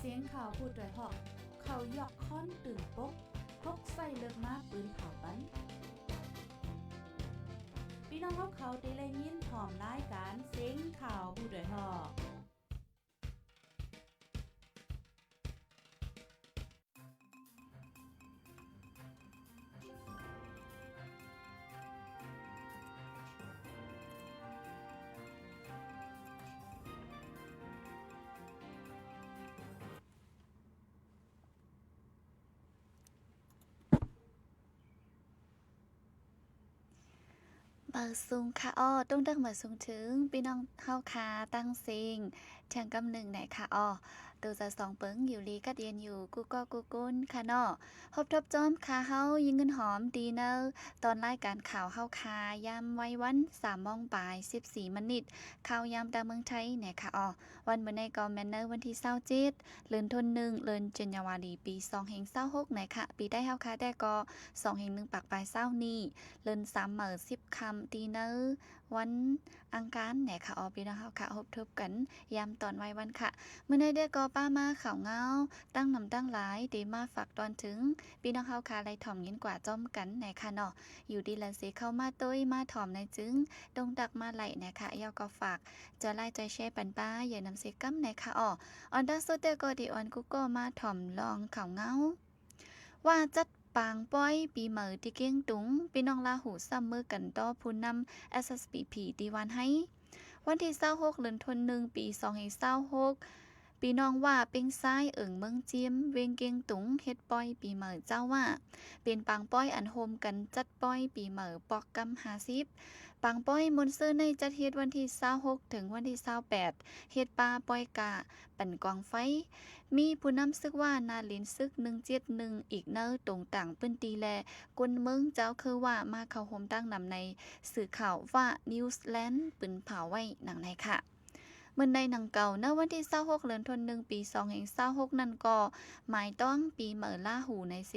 ສຽງຂ່າວຜູ້ດອຍເຫາະ ເຂົາຢອກຄ້ອນຕື່ນປົກ ພົກໃສ່ເລິກມາປືນເຜົາປັນ. ພີ່ນ້ອງເຮົາເຂົາທີ່ໄດ້ຍິນພ້ອມລາຍການສຽງຂ່າວຜູ້ດອຍເຫາະ. ມາສູງຄ່ະ ອໍ ຕົງດັງມາສູງເຖິງພີ່ນ້ອງເຮົາຄ່ະ ຕັ້ງເສັງ ທຽງກຳໜຶ່ງແນ່ຄ່ະ ອໍ ໂຕຈາສອງເປິງ ຢູ່ລີກັດເຢັນຢູ່ ກູ່ກໍກູ່ກຸນຄ່ະເນາະ. ພົບທົບຈອມຄ່ະ ເຮົາ ຍິງເງິນຫອມ ດີເນີ ຕອນລາຍການຂ່າວເຮົາຄ່ະ ຍາມໄວວັນ ສາມໂມງປາຍ ສິບສີ່ມະນິດ ຂ່າວຍາມຕາເມືອງໄທແນ່ຄ່ະ ອໍ. ວັນມື້ໃນກໍແມ່ນໃນວັນທີຊາວເຈັດ ເດືອນທະນາ ເດືອນຈັນຍາວາລີ ປີສອງພັນຊາວຫົກແນ່ຄ່ະ. ປີໄທເຮົາຄ່ະແຕ່ກໍ ສອງພັນໜຶ່ງປາຍຊາວນີ້ ເດືອນສາມເໝີສິບຄ່ຳ ຕີໃນວັນອັງຄານແນ່ຄ່ະ ອໍ ພີ່ນ້ອງເຮົາຄ່ະ. ພົບທົບກັນຍາມຕອນໄວວັນຄ່ະ ມື້ໃນເດກໍປະມາຂ່າວເງົາ ຕັ້ງນຳຕັ້ງຫຼາຍ ທີ່ມາຝາກຕອນເຖິງພີ່ນ້ອງເຮົາຄ່ະ ໄດ້ຖ້ອມຍິນກວ່າຈອມກັນແນ່ຄ່ະເນາະ. ຢູ່ດີແລນເຊເຂົ້າມາໂຕ້ຍມາຖ້ອມໃນຈຶ່ງ ຕົງດັກມາໄລແນ່ຄ່ະ ແລ້ວກໍຝາກ ຈອຍໄລຈອຍແຊປັນປາ ຢ່ານຳເສຍກຳແນ່ຄ່ະ ອໍ. ອອນຕາສຸດແຕ່ກໍທີ່ອອນກູກໍມາຖ້ອມລອງຂ່າວເງົາ ວ່າຈັດປາງປ້ອຍປີໃໝ່ທີ່ກຽງຕຸງ ພີ່ນ້ອງລາຫູຊ້ຳມືກັນຕໍ່ຜູ້ນຳ ເອສເອສພີພີ ທີ່ວານໄຮ. ວັນທີຊາວຫົກ ເດືອນທະນາ ປີສອງພັນຊາວຫົກ ພີ່ນ້ອງວ່າເປັງຊາຍ ເອີງເມືອງຈິມ ເວງກຽງຕຸງ ເຮັດປ້ອຍປີໃໝ່ເຈົ້າວ່າ ເປັນປາງປ້ອຍອັນໂຮມກັນຈັດປ້ອຍປີໃໝ່ປອກກຳຫ້າສິບ. ປາງປ້ອຍມ່ວນຊື່ໃນຈັດເຮັດວັນທີຊາວຫົກ ເຖິງວັນທີຊາວແປດ ເຮັດປາປ້ອຍກາ ປັນກອງໄຟ ມີຜູ້ນຳຊຶກວ່ານາລິນຊຶກ ໜຶ່ງເຈັດໜຶ່ງ ອີກໃນຕົງຕ່າງພື້ນທີ່ ແລະ ຄົນເມືອງເຈົ້າຄືວ່າມາເຂົ້າຮ່ວມຕັ້ງນຳໃນສື່ຂ່າວວ່າ Newsland ປືນເຜົາໄວ້ໜັງໃນຄ່ະ. ເໝືອນໃນໜັງເກົ່າ ໃນວັນທີຊາວຫົກ ເດືອນທະນາ ປີສອງພັນຊາວຫົກນັ້ນກໍ ໝາຍຕ້ອງປີໃໝ່ລາຫູໃນເຊ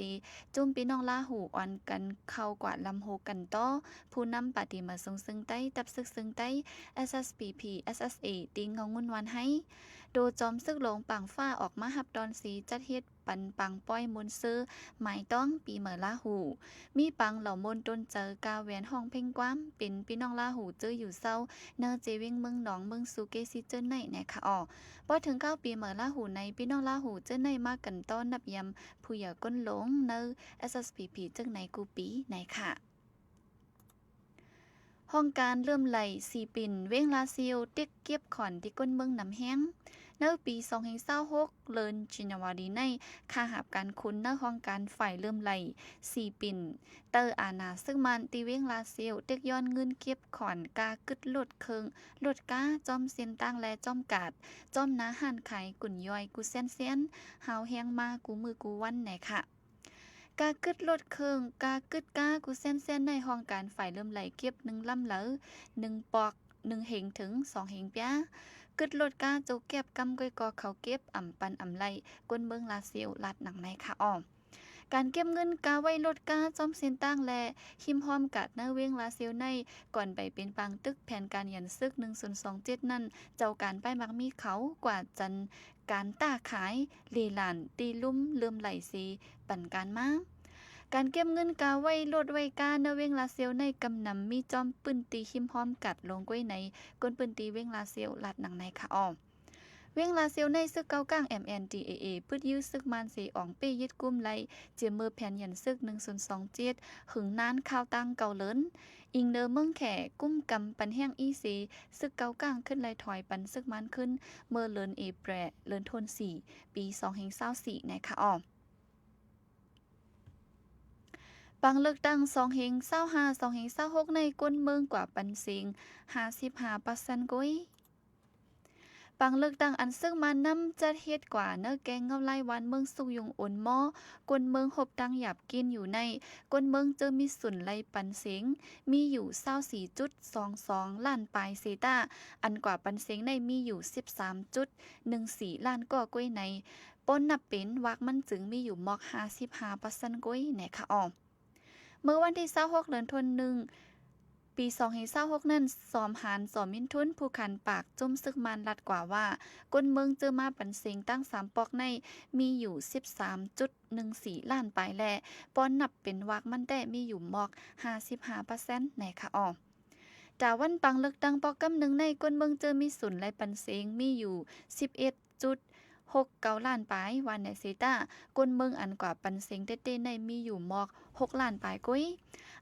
ຈຸ້ມພີ່ນ້ອງລາຫູອ່ອນກັນເຂົ້າກວາດລຳໂຮກັນຕໍ່ ຜູ້ນຳປາຕີມາຊົງເຊິ່ງໃຕ້ ຕັບຊຶກເຊິ່ງໃຕ້ ເອສເອສພີພີ ເອສເອສເອ ທີ່ເງົາງຸ່ນວານໄຮ ໂດຍຈອມຊຶກຫຼວງປາງຟ້າອອກມາຮັບຕອນສີ ຈັດເຮັດປັນປາງປ້ອຍມ່ວນຊື່ ໝາຍຕ້ອງປີໃໝ່ລາຫູ ມີປາງເຫຼົ່າມ່ວນໂຕນໃຈ ກາແຫວນຮ້ອງເພງກວາມ ເປັນພີ່ນ້ອງລາຫູເຈີຢູ່ເຊົາ ໃນເຈວຽງເມືອງໜອງ ເມືອງສຸເກຊິເຈີໃນແນ່ຄ່ະ ອໍ. ພໍເຖິງຄາວປີໃໝ່ລາຫູໃນ ພີ່ນ້ອງລາຫູເຈີໃນມາກັນຕ້ອນນັບຢາມຜູ້ໃຫຍ່ກົ້ນຫຼວງ ໃນ ເອສເອສພີພີ ເຈີໃນກູປີໃນຄ່ະ. ຫ້ອງການເຫຼື້ອມໄຫຼສີປິນ ເວງລາຊິວ ເຕັກເກັບຂອນທີ່ກົ້ນເມືອງນຳແຮງ. ໃນປີສອງພັນຊາວຫົກ ເດືອນຈັນຍາວາລີໃນ ຂ້າຮັບການຄຸນໃນຫ້ອງການຝ່າຍເຫຼື້ອມໄຫຼສີປິນ ໃຕ້ອານາຊຶກມານທີ່ເວງລາຊິວ ເຕັກຍ້ອນເງິນເກັບຂອນກາກຶດລົດເຄື່ອງ ລົດກາ ຈ້ອມເສັ້ນທາງ ແລະ ຈ້ອມກາດ ຈ້ອມໜ້າຮ້ານຂາຍກຸນຍ່ອຍ ກູ່ແຊນໆ ຮາວແຮງມາກູ່ມື້ກູ່ວັນແນ່ຄ່ະ. ກາກຶດລົດເຄື່ອງ ກາກຶດກາ ກູ່ແຊນໆ ໃນຫ້ອງການຝ່າຍເຫຼື້ອມໄຫຼເກັບໜຶ່ງລຳເລີ ໜຶ່ງປອກ ໜຶ່ງເຮັງເຖິງສອງເຮັງປຽ ກຶດລົດກາໂຈແກັບ ກຳກ້ອຍກໍເຂົາເກັບ ອຳປັນອຳໄລ ກົ້ນເມືອງລາຊິວ ລາດໜັງໃນຄ່ະ ອໍ. ການເກັບເງິນກາໄວ້ລົດກາ ຈ້ອມເສັ້ນທາງ ແລະ ຮິມຮ່ອມກາດໃນເວງລາຊິວໃນ ກ່ອນໄປເປັນປາງຕຶກແຜນການຢັນຊຶກ ໜຶ່ງສູນສອງເຈັດນັ້ນ ເຈົ້າການປ້າຍໝາກມີເຂົາກວາດຈັນ ການຄ້າຂາຍເລລານ ຕີລຸ່ມເຫຼື້ອມໄຫຼສີປັນການມາ. ການເກັບເງິນກາໄວ້ລົດໄວ້ກາໃນເວງລາຊຽວໃນ ກຳນຳມີຈອມພື້ນທີ່ຮິມຮ່ອມກັດລົງກ້ວຍໃນ ກົ້ນພື້ນທີ່ເວງລາຊຽວ ລາດໜັງໃນຄ່ະ ອໍ. ເວງລາຊຽວໃນ ຊຶກເກົ້າກ້າງ ເອັມເອັນທີເອເອ ປຶດຢື້ອຊຶກມານເຊ ອອງເປ້ຍຶດກຸມໄດ້ ຈຽມເມີແຜນຢັນຊຶກ ໜຶ່ງສູນສອງເຈັດ ຫຶງນານຄາວຕັ້ງເກົ້າເລີນ. ອີງເໜີເມືອງແຂ ກຸມກຳປັນແຮງອີເຊ ຊຶກເກົ້າກ້າງຂຶ້ນໄລ່ຖອຍປັນຊຶກມານຂຶ້ນ ເມື່ອເດືອນເອແປຣ ເດືອນທະນາ ປີສອງພັນຊາວສີ່ ໃນຂະອອກ. ປັງເລືອກຕັ້ງ ສອງພັນຊາວຫ້າ ສອງພັນຊາວຫົກ ໃນກົ້ນເມືອງກວ່າປັນເສັງ ຫ້າສິບຫ້າເປີເຊັນ ໂກຍ. ປັງເລືອກຕັ້ງອັນຊຶກມານນຳຈັດເຮັດກວ່າໃນແຂວງເງົາລາຍ ວານເມືອງສຸກຍຸງ ໂອນມໍ ກົ້ນເມືອງຮົບຕັ້ງຫຍາບກິນຢູ່ໃນ ກົ້ນເມືອງເຈີມີສູນໄລ່ປັນເສັງ ມີຢູ່ ຊາວສີ່ຈຸດສອງສອງລ້ານປາຍເສຕາ ອັນກວ່າປັນເສັງໃນມີຢູ່ ສິບສາມຈຸດໜຶ່ງສີ່ລ້ານກໍກ້ວຍໃນ ປ້ອນນັບເປັນວາກມັນຈຶ່ງມີຢູ່ໝອກ ຫ້າສິບຫ້າເປີເຊັນ ໂກຍ ໃນຂະອອກ. ເມື່ອວັນທີຊາວຫົກ ເດືອນທະນາ ປີສອງພັນຊາວຫົກນັ້ນ ຊອມຮານ ຊອມມິນທຸນ ຜູ້ຂັນປາກຈຸ້ມຊຶກມານ ລັດກວ່າວ່າ ຄົນເມືອງເຈີມາປັນເສັງ ທັງສາມປອກໃນ ມີຢູ່ສິບສາມຈຸດໜຶ່ງສີ່ລ້ານປາຍ ແລະ ປ້ອນນັບເປັນວາກມັນແຕ້ ມີຢູ່ໝອກຫ້າສິບຫ້າເປີເຊັນ ໃນຂະອອກ. ຕາວັນປັງເລືອກຕັ້ງປອກກຳໜຶ່ງໃນ ຄົນເມືອງເຈີມີສູນໄລ່ປັນເສັງ ມີຢູ່ສິບເອັດຈຸດຫົກເກົ້າລ້ານປາຍ ວ່າໃນເຊຕາ ຄົນເມືອງອັນກວ່າປັນເສັງເຕໆໃນ ມີຢູ່ໝອກຫົກລ້ານປາຍກວ່າ.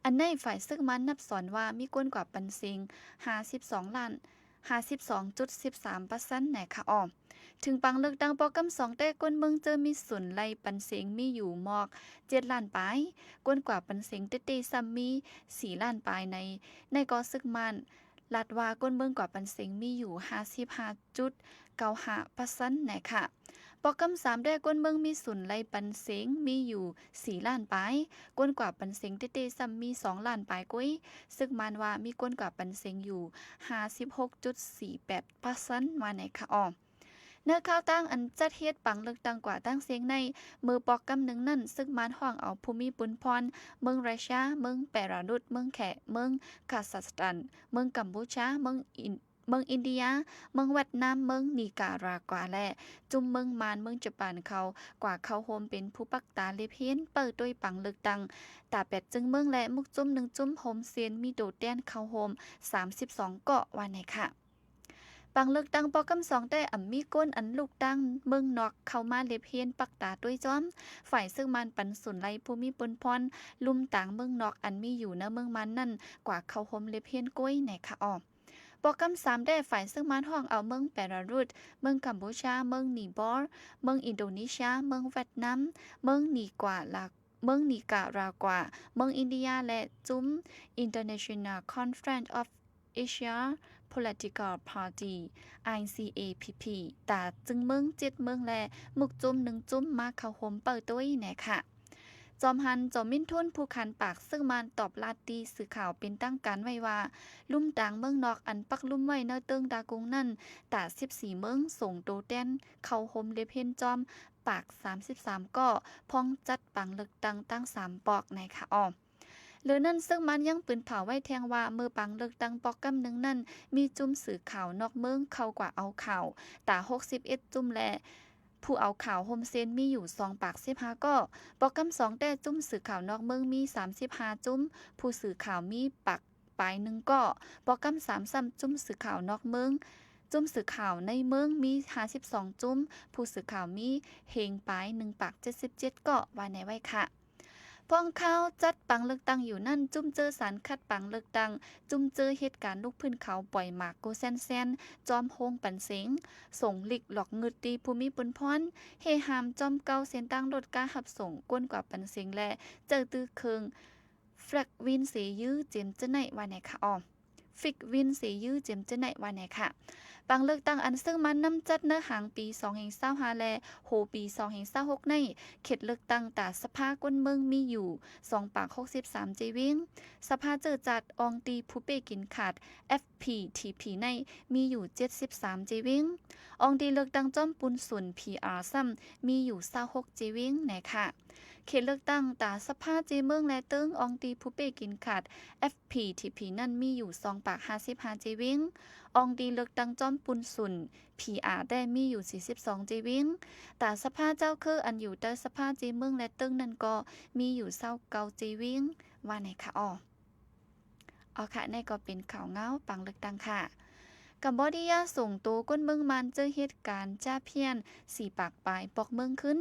ອັນໃນຝ່າຍຊຶກມານນັບສອນວ່າ ມີຄົນກວ່າປັນເສັງຫ້າສິບສອງລ້ານ ຫ້າສິບສອງຈຸດສິບສາມເປີເຊັນ ໃນຂະອອກ. ເຖິງປັງເລືອກຕັ້ງປອກກຳສອງແຕ່ ຄົນເມືອງເຈີມີສູນໄລ່ປັນເສັງ ມີຢູ່ໝອກເຈັດລ້ານປາຍ, ຄົນກວ່າປັນເສັງເຕໆຊ້ຳມີສີ່ລ້ານປາຍໃນ ໃນກໍຊຶກມານ ລັດວ່າຄົນເມືອງກວ່າປັນເສັງມີຢູ່ຫ້າສິບຫ້າຈຸດເກົ້າຫ້າເປີເຊັນ ໃນຂະ ປອກກຳສາມແຕ່ ຄົນເມືອງມີສູນໄລ່ປັນເສັງ ມີຢູ່ສີ່ລ້ານປາຍ, ຄົນກວ່າປັນເສັງເຕໆຊ້ຳມີສອງລ້ານປາຍກວ່າ, ຊຶກມານວ່າມີຄົນກວ່າປັນເສັງຢູ່ຫ້າສິບຫົກຈຸດສີ່ແປດເປີເຊັນ ວ່າໃນຂະອອກ. ໃນຂ່າວຕ່າງອັນຈັດເຮັດປັງເລືອກຕັ້ງກວ່າຕ່າງຊຽງໃນ ເມື່ອປອກກຳໜຶ່ງນັ້ນ ຊຶກມານຮ້ອງເອົາພູມິພົນພອນ ເມືອງຣັດເຊຍ, ເມືອງເບລາຣຸດ, ເມືອງແຂກ, ເມືອງຄາຊາສຖານ, ເມືອງກຳປູຊາ, ເມືອງອິນ ເມືອງອິນເດຍ, ເມືອງຫວຽດນາມ, ເມືອງນີກາຣາກວາ ແລະ ຈຸ້ມເມືອງມານ, ເມືອງຈະປານເຂົ້າ ກວ່າເຂົ້າຮ່ວມເປັນຜູ້ປັກຕາເລັບຮຽນ ເປີດໂຕຍປັງເລືອກຕັ້ງ ຕາແປດຈຶ່ງເມືອງ ແລະ ໝູກຈຸ້ມໜຶ່ງຈຸ້ມ ໂຮມເຊນ ມີໂຕແທນເຂົ້າຮ່ວມສາມສິບສອງເກາະ ວ່າໃນຂະ ປັງເລືອກຕັ້ງປອກກຳສອງແຕ່ ອຳມີຄົນອັນລຸກຕ່າງເມືອງນອກເຂົ້າມາເລັບຮຽນປັກຕາໂຕຍຈ້ອມ. ຝ່າຍຊຶກມານປັນສູນໄລ່ພູມິພົນພອນ ລຸ່ມຕ່າງເມືອງນອກອັນມີຢູ່ໃນເມືອງມານນັ້ນ ກວ່າເຂົ້າຮ່ວມເລັບຮຽນກວ່າ ໃນຂະອອກ. ປອກກຳສາມແຕ່ ຝ່າຍຊຶກມານຮ້ອງເອົາເມືອງເບລາຣຸດ, ເມືອງກຳປູຊາ, ເມືອງນີບອລ, ເມືອງອິນໂດນີເຊຍ, ເມືອງຫວຽດນາມ, ເມືອງນີກວາລາ ເມືອງນີກາຣາກວາ, ເມືອງອິນເດຍ ແລະ ຈຸ້ມ International Conference of Asia Political Party, I C A P P ຕາຈຶ່ງເມືອງເຈັດເມືອງ ແລະ ໝູກຈຸ້ມໜຶ່ງຈຸ້ມ ມາເຂົ້າຮ່ວມເປີດໂຕຍ ແນຂະ. ຈອມຮັນ ຈອມມິນທຸນ ຜູ້ຂັນປາກຊຶກມານ ຕອບລັດຕິສື່ຂ່າວເປັນທາງການໄວ້ວ່າ ລຸ່ມຕ່າງເມືອງນອກອັນປັກລຸ່ມໄວ້ໃນເຕີງຕາກຸງນັ້ນ ຕາສິບສີ່ເມືອງ ສົ່ງໂຕແທນເຂົ້າຮ່ວມເລັບຮຽນຈ້ອມ ປາກສາມສິບສາມເກາະ ພ້ອມຈັດປັງເລືອກຕັ້ງທັງສາມປອກ ໃນຂະອອກ. ເຫຼືອນັ້ນ ຊຶກມານຍັງປືນເຜົາໄວ້ແທງວ່າ ເມື່ອປັງເລືອກຕັ້ງປອກກຳໜຶ່ງນັ້ນ ມີຈຸ້ມສື່ຂ່າວນອກເມືອງເຂົ້າກວ່າເອົາຂ່າວ ຕາຫົກສິບເອັດຈຸ້ມ ແລະ ຜູ້ເອົາຂ່າວໂຮມເຊນມີຢູ່ສອງປາກສິບຫ້າເກາະ, ປອກກຳສອງແຕ່ ຈຸ້ມສື່ຂ່າວນອກເມືອງມີສາມສິບຫ້າຈຸ້ມ, ຜູ້ສື່ຂ່າວມີປາກປາຍໜຶ່ງເກາະ, ປອກກຳສາມຊ້ຳ ຈຸ້ມສື່ຂ່າວນອກເມືອງ, ຈຸ້ມສື່ຂ່າວໃນເມືອງມີຫ້າສິບສອງຈຸ້ມ, ຜູ້ສື່ຂ່າວມີເຮງປາຍໜຶ່ງປາກເຈັດສິບເຈັດເກາະ ວ່າແນໄວ້ຂະ. ພວກເຂົາຈັດປັງເລືອກຕັ້ງຢູ່ນັ້ນ ຈຸ້ມເຈີສານຄັດປັງເລືອກຕັ້ງ, ຈຸ້ມເຈີເຮັດການລຸກພື້ນເຂົາ ປ່ອຍໝາກໂກແຊນແຊນ ຈອມໂຮງປັນເສັງ, ສົ່ງລິກຫຼອກງຶດຕີພູມິພົນພອນ, ເຮຫ້າມຈອມເກົ່າເສັ້ນທາງລົດກາຮັບສົ່ງ, ກົ້ນກວ່າປັນເສັງ ແລະ ເຈົ້າຕື້ເຄື່ອງ Fixed Wing ເສຍຢື້ James Knight ວ່າແນຂະອອກ. Fixed Wing ເສຍຢື້ James Knight ວ່າແນຂະ. ປັງເລືອກຕັ້ງອັນຊຶກມານນຳຈັດໃນຫາງປີສອງພັນຊາວຫ້າ ແລະ ໂຮປີສອງພັນຊາວຫົກໃນ ເຂດເລືອກຕັ້ງຕາສະພາຄົນເມືອງມີຢູ່ສອງປາກຫົກສິບສາມເຈວຽງ, ສະພາເຈີຈັດອອງຕີຜູ້ເປ້ກິນຂາດ F P T P ໃນມີຢູ່ເຈັດສິບສາມເຈວຽງ, ອອງຕີເລືອກຕັ້ງຈອມປຸນສູນ P R ຊ້ຳມີຢູ່ຊາວຫົກເຈວຽງ ແນຂະ. ເຂດເລືອກຕັ້ງຕາສະພາເຈເມືອງ ແລະ ເຕີງອອງຕີຜູ້ເປ້ກິນຂາດ F P T P ນັ້ນມີຢູ່ສອງປາກຫ້າສິບຫ້າເຈວຽງ, ອອງຕີເລືອກຕັ້ງຈອມປຸນສູນ P R ແຕ່ມີຢູ່ສີ່ສິບສອງເຈວຽງ, ຕາສະພາເຈົ້າເຄີ ອັນຢູ່ໃຕ້ສະພາເຈເມືອງ ແລະ ເຕີງນັ້ນກໍມີຢູ່ຊາວເກົ້າເຈວຽງ ວ່າແນຂະອອກ. ເອົາຂະ ນີ້ກໍເປັນຂ່າວງາວປັງເລືອກຕັ້ງຂະ. ກຳບໍດີຍາສົ່ງໂຕຄົນເມືອງມານເຈີເຫດການຈ້າພຽນສີ່ປາກປາຍປອກເມືອງຂຶ້ນ.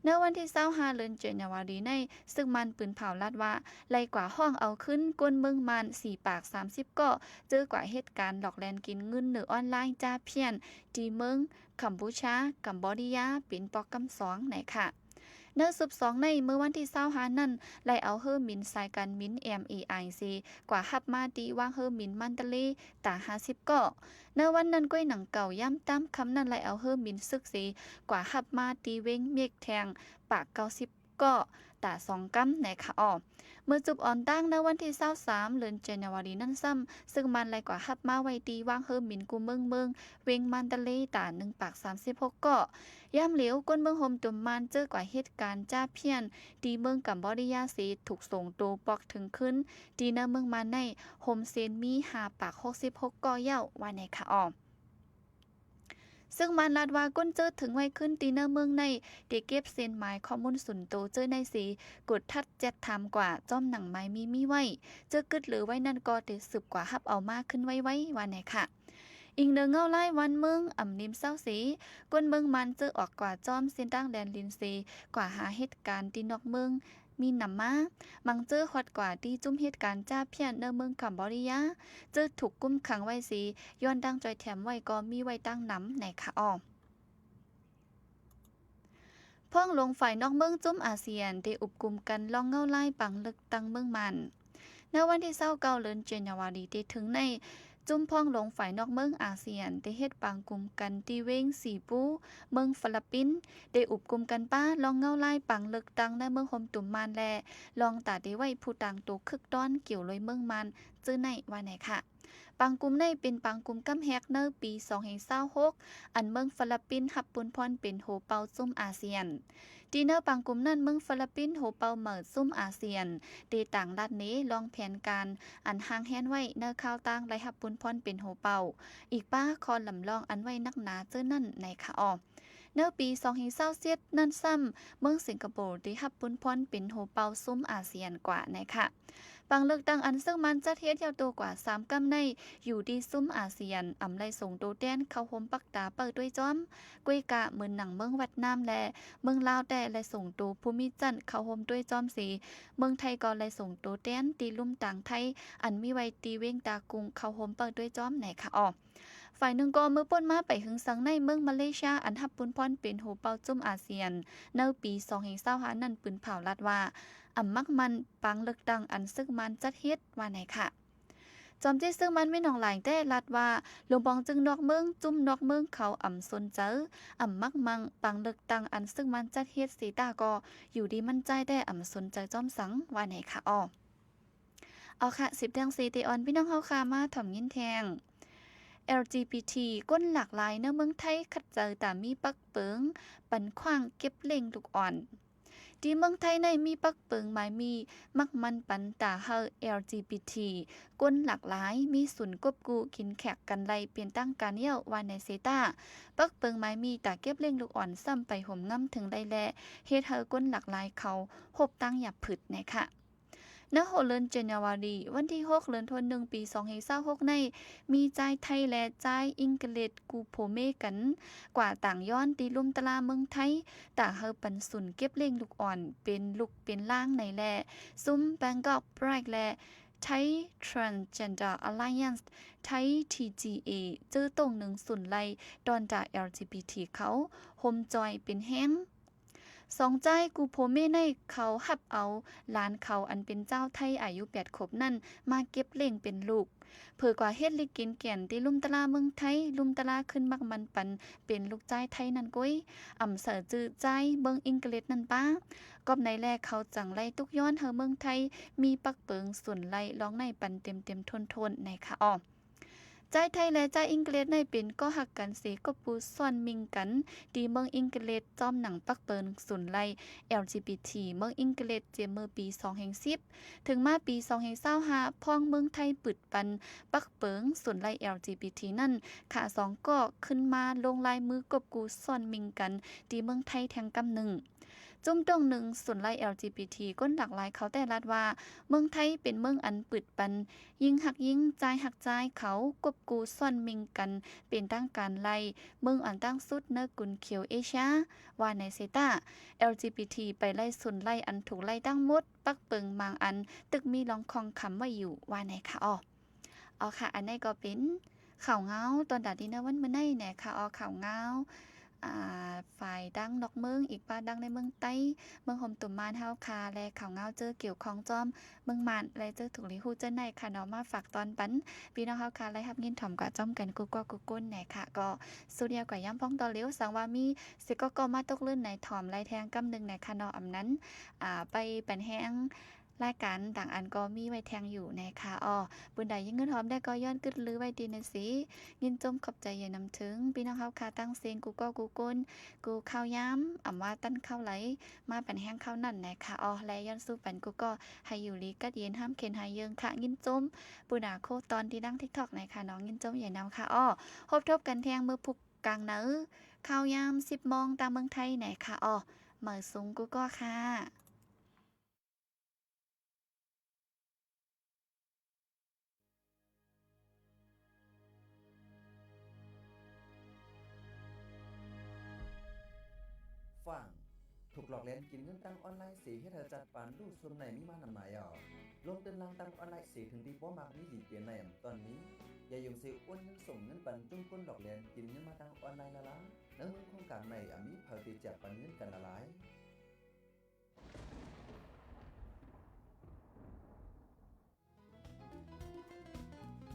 ໃນວັນທີຊາວຫ້າ ເດືອນ January ໃນ ຊຶກມານປືນເຜົາລັດວ່າ ໄລ່ກວາດຮ້ອງເອົາຄືນຄົນເມືອງມານສີ່ປາກສາມສິບເກາະ ເຈີກວາດເຫດການຫຼອກແລ່ນກິນເງິນເໜືອອອນລາຍຈ້າພຽນ ທີ່ເມືອງກຳປູຊາ, ກຳບໍດີຍາ ເປັນປອກກຳສອງ ໃນຂະ. ໃນຊຸບສອງໃນ ເມື່ອວັນທີຊາວຫ້ານັ້ນ ໄລ່ເອົາເຮືອບິນສາຍການບິນ M A I C ກວາດຮັບມາທີ່ວາງເຮືອບິນມານຕະເລ ຕາຫ້າສິບເກາະ. ໃນວັນນັ້ນກ້ວຍໜັງເກົ່າ ຍາມຕາມຄ່ຳນັ້ນ ໄລ່ເອົາເຮືອບິນຊຶກເສ ກວາດຮັບມາທີ່ເວັງເມັກແທງ ປາກເກົ້າສິບເກ ປ້ອຕາສອງກຳ ນະຄະອໍ. ເມື່ອຈຸບອອນຕັ້ງໃນວັນທີຊາວສາມ ເດືອນຈັນຍາວາຣີນັ້ນຊ້ຳ, ເຊິ່ງມັນໄດ້ກວາດຮັບມາໄວ້ທີ່ວາງເຮີໝິນກູ່ເມືອງເມືອງ ເວັງມານຕາເລ ຕາໜຶ່ງປາກສາມສິບຫົກເກາະ. ຍາມຫຼຽວ ຄົນເມືອງໂຮມຕຸມມານເຈີກວ່າເຫດການຈ້າພຽນ ທີ່ເມືອງກຳບໍດີຍາເສ ຖືກສົ່ງໂຕປອກເຖິງຄືນ ທີ່ໃນເມືອງມານໃນ ໂຮມເຊັນມີຫ້າປາກຫົກສິບຫົກເກາະແລ້ວ ວ່າແນ່ຄະອໍ. ເຊິ່ງມັນລາດວ່າ ຄົນເຈີເຖິງໄວ້ຄືນທີ່ໃນເມືອງໃນ ໄດ້ເກັບເສັ້ນໝາຍຂໍ້ມູນສ່ວນໂຕເຈີໃນເສ ກົດທັດແຊັດຖາມກວ່າ ພ້ອມໜັງໝາຍມີມີໄວ້ ເຈີກຶດເຫຼືອໄວ້ນັ້ນກໍໄດ້ສືບກວ່າຮັບເອົາມາຄືນໄວໆ ວ່າແນ່ຄະ. ອີງເໜືອເງົາລາຍວັນເມືອງອຳນິມເຊົາເສ ຄົນເມືອງມັນເຈີອອກກວ່າຈ້ອມເສັ້ນທາງແດນດິນເສ ກວ່າຫາເຫດການທີ່ນອກເມືອງມີນຳມາ. ມັນເຈີຮອດກວ່າທີ່ຈຸ້ມເຫດການຈ້າພຽນໃນເມືອງກຳບໍດີຍາ ເຈີຖືກກຸມຂັງໄວ້ເສ ຍ້ອນດັ່ງຈ່ອຍແຖມໄວ້ກໍມີໄວ້ຕັ້ງນຳ ນະຄະອໍ. ພອງຫຼວງຝ່າຍນອກເມືອງຈຸ້ມອາຊຽນ ໄດ້ອຸບກຸມກັນລອງເງົາລາຍປາງເລືອກຕັ້ງເມືອງມັນ. ໃນວັນທີຊາວເກົ້າ ເດືອນຈັນຍາວາຣີທີ່ເຖິງໃນ ຈຸ້ມພອງຫຼວງຝ່າຍນອກເມືອງອາຊຽນ ໄດ້ເຮັດປາງກຸມກັນທີ່ເວງສີປູ ເມືອງຟີລິບປິນ, ໄດ້ອຸບກຸມກັນປາລອງເງົາລາຍປາງເລືອກຕັ້ງໃນເມືອງໂຮມຕຸມມານ ແລະ ລອງຕາໄດ້ໄວ້ຜູ້ຕ່າງໂຕຄຶກຕ້ອນກ່ຽວລວຍເມືອງມານ ເຈີໃນ ວ່າແນ່ຄະ. ປາງກຸມໃນເປັນປາງກຸມກ້ຳແຮກໃນປີສອງພັນຊາວຫົກ ອັນເມືອງຟີລິບປິນຮັບປຸນພອນເປັນໂຮເປົ່າຈຸ້ມອາຊຽນ. ທີ່ໃນປາງກຸມນັ້ນ ເມືອງຟີລິບປິນໂຮເປົ່າເໝີຈຸ້ມອາຊຽນ ໄດ້ຕ່າງລາດເນລອງແຜນການອັນຮ່າງແຮນໄວ້ໃນຄາວຕ່າງໄດ້ຮັບປຸນພອນເປັນໂຮເປົ່າ ອີກປາຂໍ້ລຳລອງອັນໄວ້ໜັກໜາເຈີນັ້ນ ນະຄະອໍ. ໃນປີສອງພັນຊາວເຈັດນັ້ນຊ້ຳ ເມືອງສິງກະໂປໄດ້ຮັບປຸນພອນເປັນໂຮເປົ່າຊຸມອາຊຽນກວ່າ ນະຄະ. ປາງເລືອກຕັ້ງອັນເຊິ່ງມັນຈັດເຮັດຍາວໂຕກວ່າສາມກຳໃນ ຢູ່ທີ່ຊຸມອາຊຽນອຳໄດ້ສົ່ງໂຕແທນເຂົ້າໂຮມປັກຕາເປົ້າດ້ວຍຈ້ອມ. ກວຍກະເໝືອນໜັງເມືອງຫວຽດນາມ ແລະ ເມືອງລາວ ແຕ່ໄດ້ສົ່ງໂຕພູມິຈັນເຂົ້າໂຮມດ້ວຍຈ້ອມເສ ເມືອງໄທກໍໄດ້ສົ່ງໂຕແທນທີ່ລຸ່ມຕາງໄທ ອັນມີໄວ້ທີ່ເວງຕາກຸງເຂົ້າໂຮມເປົ້າດ້ວຍຈ້ອມ ນະຄະອໍ. ຝ່າຍໜຶ່ງກໍເມື່ອປົ້ນມາໄປຫຶງສັງໃນເມືອງມາເລເຊຍ ອັນຮັບປຸນພອນເປັນໂຮເປົ່າຈຸ້ມອາຊຽນ ໃນປີສອງພັນຊາວຫ້ານັ້ນ ປືນເຜົາລາດວ່າ ອຳມັກໝັ້ນປາງເລືອກຕັ້ງອັນເຊິ່ງມັນຈັດເຮັດ ວ່າແນ່ຄະ. ຈອມເຈເຊິ່ງມັນແມ່ນໜອງຫຼາຍແຕ່ລາດວ່າ ລວມປອງຈຶ່ງນອກເມືອງ ຈຸ້ມນອກເມືອງເຂົາອຳສົນໃຈ ອຳມັກໝັ້ນປາງເລືອກຕັ້ງອັນເຊິ່ງມັນຈັດເຮັດ ເສຕາກໍຢູ່ດີໝັ້ນໃຈແຕ່ອຳສົນໃຈຈ້ອມສັງ ວ່າແນ່ຄະອໍ. ເອົາຄະ ສິບແທ່ງເສເຕອອນ ພີ່ນ້ອງເຮົາຄະ ມາຖອມຍິນແທ່ງ ແອລຈີບີທີ ຄົນຫຼາກຫຼາຍໃນເມືອງໄທຂັດໃຈຕາມີປັກເປິງ ປັນຂວ້າງເກັບເລ້ງລູກອ່ອນ. ທີ່ເມືອງໄທໃນມີປັກເປິງໝາຍມີ ມັກໝັ້ນປັນຕາໃຫ້ ແອລຈີບີທີ ຄົນຫຼາກຫຼາຍ ມີສູນກົບກູ້ກິນແຂກກັນໄດ້ເປັນທາງການແລ້ວ ວ່າແນ່ເສຕາ ປັກເປິງໝາຍມີຕາເກັບລ້ຽງລູກອ່ອນຊ້ຳໄປໂຮມງາມເຖິງໄດ້ແລະ ເຮັດໃຫ້ຄົນຫຼາກຫຼາຍເຂົາພົບຕັ້ງຫຍັບຜຶດ ນະຄະ. ໃນຫົວເດືອນຈັນຍາວາຣີ ວັນທີຫົກ ເດືອນທວນໜຶ່ງ ປີສອງພັນຊາວຫົກໃນ ມີຊາຍໄທ ແລະ ຊາຍອັງກິດ ກູ່ໂພເມກັນ ກວ່າຕ່າງຍ້ອນທີ່ລຸ່ມຕະຫຼາດເມືອງໄທ ຕາເຮົາປັນສູນເກັບລ້ຽງລູກອ່ອນ ເປັນລູກເປັນຫຼານໃນແລະ ຊຸມ Bangkok Pride ແລະ Thai Transgender Alliance Thai ທີ ຈີ ເອ ເຈີຕົງໜຶ່ງສູນໄລ່ ຕອນຕາ ແອລ ຈີ ບີ ທີ ເຂົາ ໂຮມຈອຍເປັນແຮງ. ສອງຊາຍກູ່ໂພເມໃນ ເຂົາຮັບເອົາຫຼານເຂົາ ອັນເປັນຊາວໄທອາຍຸແປດຂວບນັ້ນ ມາເກັບລ້ຽງເປັນລູກ. ເຜີກວ່າເຮັດລິກກິນແກ່ນທີ່ລຸ່ມຕະຫຼາດເມືອງໄທ ລຸ່ມຕະຫຼາດຂຶ້ນມັກໝັ້ນປັນເປັນລູກຊາຍໄທນັ້ນໂກຍ ອຳໃສ່ຊື່ຊາຍເມືອງອັງກິດນັ້ນປາ. ກອບໃນແລ ເຂົາຈັ່ງໄລ່ຕຸກຍ້ອນໃຫ້ເມືອງໄທ ມີປັກເປິງສູນໄລ່ລອງໃນປັນເຕັມໆທົນໆ ໃນຄະອອ. ຊາຍໄທ ແລະ ຊາຍອັງກິດໃນເປັນກໍຮັກກັນເສ ກົບກູ່ຊ້ອນມິ່ງກັນ ທີ່ເມືອງອັງກິດ ພ້ອມໜັງປັກເປິງສູນໄລ່ ແອລ ຈີ ບີ ທີ ເມືອງອັງກິດ ເຈາະເມື່ອປີສອງພັນສິບ ເຖິງມາປີສອງພັນຊາວຫ້າ ພ້ອມເມືອງໄທປຶດປັນປັກເປິງສູນໄລ່ ແອລ ຈີ ບີ ທີ ນັ້ນ ຂະສອງກໍຂຶ້ນມາລົງລາຍມືກົບກູ່ຊ້ອນມິ່ງກັນ ທີ່ເມືອງໄທແທ່ງກຳໜຶ່ງ. ຈຸ້ມຕົງໜຶ່ງສູນໄລ່ ແອລ ຈີ ບີ ທີ ຄົນຫຼາກຫຼາຍເຂົາແຕ່ລາດວ່າ ເມືອງໄທເປັນເມືອງອັນປຶດປັນຍິງຮັກຍິງ ຊາຍຮັກຊາຍ ເຂົາກົບກູ່ຊ້ອນມິ່ງກັນເປັນທາງການໄລ່ ເມືອງອັນຕັ້ງສຸດໃນກຸນເຂດເອເຊຍ ວ່າໃນເສຕາ ແອລ ຈີ ບີ ທີ ໄປໄລ່ສູນໄລ່ອັນຖືກໄລ່ທັງໝົດ ປັກເປິງບາງອັນຕຶກມີລອງຂອງຄຳໄວ້ຢູ່ ວ່າໃນຄະອອ. ເອົາຄະ ອັນໃດກໍເປັນຂ່າວງາວຕອນຕາດີໃນວັນມື້ໃນ ນະຄະອອ. ຂ່າວງາວ ອ່າ ຝ່າຍທາງນອກເມືອງ ອີກປະທາງໃນເມືອງໃຕ້ ເມືອງໂຮມຕຸມມານເຮົາຄ່ະ ແລະ ຂ່າວງາວເຈີກ່ຽວຂ້ອງຈອມເມືອງມານ ແລະ ເຈີຖືກລີຮູ້ເຈີໃນຄ່ະເນາະ ມາຝາກຕ້ອນປັນພີ່ນ້ອງເຮົາຄ່ະ ໄດ້ຮັບຍິນຖອມກວ່າຈອມກັນ ກູ່ກໍ ກູ່ກຸນນະຄະ. ກໍສຸດຍາກວ່າຍາມພອງຕໍ່ເຫຼວ ສັງວ່າມີເສຍກໍກໍມາຕົກລື່ນໃນຖອມໄລແທງກຳໜຶ່ງນະຄະເນາະ. ອຳນັ້ນ ອ່າ ໄປປັນແຮງ ລາຍການຕ່າງອັນກໍມີໄວ້ແທງຢູ່ນະຄະ. ອໍ ບາດໃດຍິງເງິນຫອມໄດ້ກໍຍ້ອນກຶດລືໄວ້ຕີນະສີ ຍິນຊົມຂອບໃຈໃຫຍ່ນຳເຖິງພີ່ນ້ອງເຮົາຄ່ະ ທັງເຊງ ກູ່ກໍ ກູ່ກຸນ ກູ່ຂ່າວຍາມ ອຳວ່າຕັນຂ່າວໄຫຼ ມາປັນແຮງຂ່າວນັ້ນນະຄະ. ອໍ ແລະ ຍ້ອນສູ້ປັນກູ່ກໍ ໃຫ້ຢູ່ດີກັດເຢັນ ຫ້າມເຂັນຫາຍເຢິງຄ່ະ. ຍິນຊົມ ປູນາໂຄຕອນທີ່ດັງ TikTok ນະຄະເນາະ ຍິນຊົມໃຫຍ່ນຳຄ່ະ. ອໍ ພົບທົບກັນແທງມື້ພຸດກາງໃນ ຂ່າວຍາມສິບໂມງຕາມເມືອງໄທນະຄະ. ອໍ ໝາຍສູງກູ່ກໍຄ່ະ. ຟັງ ຖືກຫຼອກລຽນກິນເງິນທາງອອນລາຍເສ ເຮັດໃຫ້ຈັດປານລູກຊຸມໃນມີມານຳໜາຍອອກ. ລົງເຕີນລາງທາງອອນລາຍເສ ເຖິງທີ່ບໍ່ມັກມີດີເປັນໃນອຳຕອນນີ້ ຢ່າຍົງເສໂອນເງິນສົ່ງເງິນປັນຈຸມຄົນຫຼອກລຽນກິນເງິນມາທາງອອນລາຍລະລາ ໃນເມືອງໂຄງການໃນອາມີເຜີເຕແຈກປັນເງິນກັນລະລາຍ.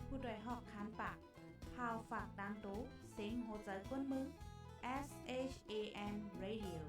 ຜູ້ດອຍຮອກຄານປາກ ພາວຝາກຕ່າງໂຕ ເສັງຫົວໃຈຄົນເມືອງ SHAN Radio.